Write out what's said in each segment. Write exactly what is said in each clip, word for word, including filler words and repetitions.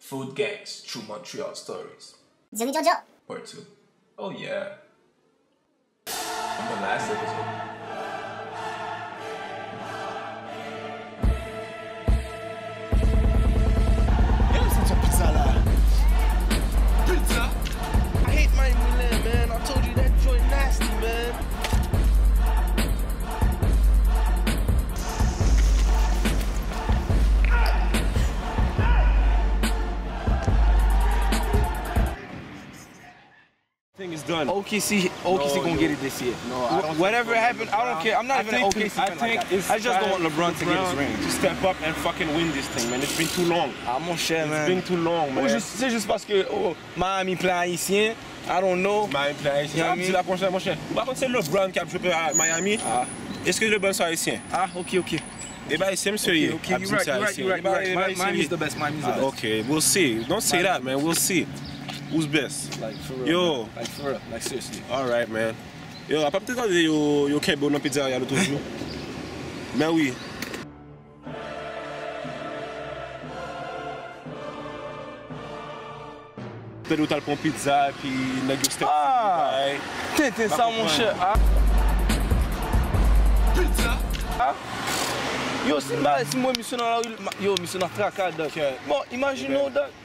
Food Gangs, True Montreal Stories. Jimmy Jojo. Part two. Oh yeah. From the last episode. Genlè m santi yon pizza la. Pizza? I hate Miami Land, man. I told you that joint nasty, man. Thing is done. O K C, O K C gonna get it this year. No, I don't think Whatever happened, I don't care. I'm not even an O K C fan like that. I just don't want LeBron to get his ring. To step up and fucking win this thing, man. It's been too long. Ah, mon cher, man. It's been too long, man. Se jis paske, oh, Miami plen ayisyen. I don't know. Miami plen ayisyen. Ap di la, mon cher, mon cher. Ou pa konn se LeBron ki ap jwe a Miami? Èske LeBron se ayisyen? Ah, ok, ok. E ba ayisyen misye ye. Ok, ok, you right, you right, you right, you right. Miami is the best, Miami is the best. Ok, we'll see. Don't say that, man. We'll see. Who's best? Like, for real. Yo. Like, for real. Like, seriously. Alright, man. Yo, apa m te tande yo, yo kenbe w nan pizzeria lòt jou? Men wi. Tande w t al pran yon pizza, epi nèg yo step. Ah! Tenten sa, monchè. Ah! Pizza! Ah! Yo, si m pa, si m wè misye nan lari, yo, misye nan traka, dòk. Bon, imajine w, dòk.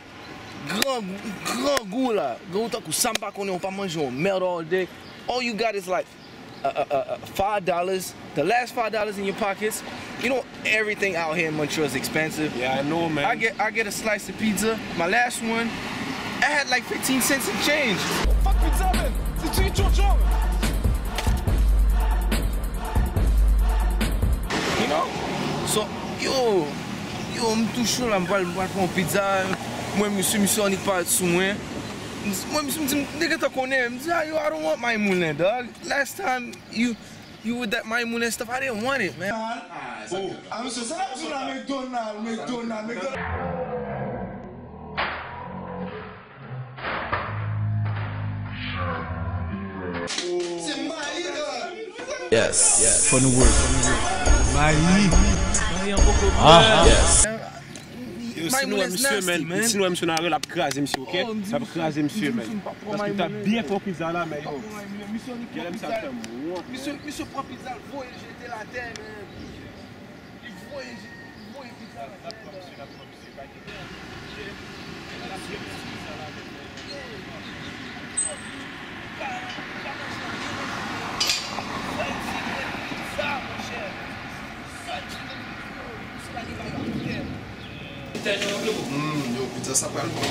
Gran, grangou la. Grangou tankou sa m pa konnen, ou pa manje yon mèd all day. All you got is like uh, uh, uh, uh, five dollars, the last five dollars in your pockets. You know, everything out here in Montreal is expensive. Yeah, I know, man. I get, I get a slice of pizza. My last one, I had like fifteen cents in change. Fuck pizza, man. Se ti tchotcho. You know? So, yo, yo, m tou cho la, m pral, m pral pran yon pizza. Mwen, misye, misye annik parèt sou mwen. Mwen, misye, m di, m te gentan konnen. M di, ah, yo, I don't want Miami Land, dog. Last time you, you with that Miami Land stuff, I didn't want it, man. Oh, ah, misye, sa n ap di la, McDonald, McDonald, McDonald. Se mayi, dog. Yes. Fò nou wè. Mayi. Ah, yes. Yo, si nou wè misye, man, si nou wè misye nan lari, l ap kraze misye, ok? L ap kraze misye, man. Paske w t ap byen pran pizza la, men yo. Genlè misye ap fè m wont, man. Misye, misye pran pizza, l voye l jete l atè, man. Li voye, li voye pizza l atè, man. Mm, yo, pizza sa pral bon.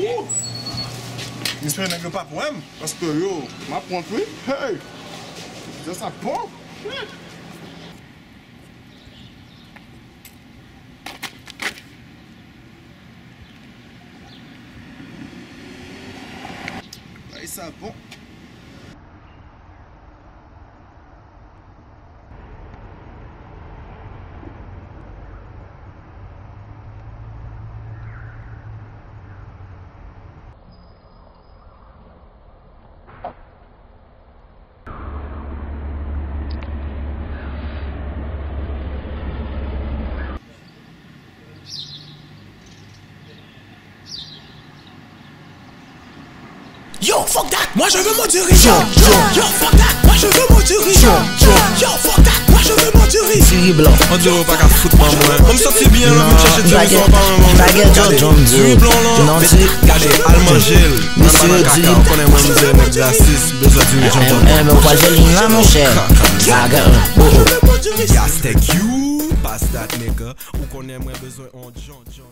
Woo! M espere nèg yo pa pran m, paske yo, m ap pran wi. Hey! Pizza sa bon. Ay, sa bon. Yo, fuck that, moi je veux mon dirijan. Yo, yo, yo, fuck that, moi je veux mon dirijan. Yo, yo, yo, fuck that, moi je veux mon dirijan. Diri blan. On dirait ou pa ka fout ban mwen. Mwen m santi byen la, m chache dirijan pa mwen. Bagay djodjon m di w. Non, di. Gade, al manje l. Nan bann kaka, ou konnen mwen m di nèg rasis, bezwen dirijan. Eh, eh, men ou pral fè liy la, monchè. Bagay, oh, oh. Yastèk you, pass that nigga. Ou konnen mwen bezwen on John John.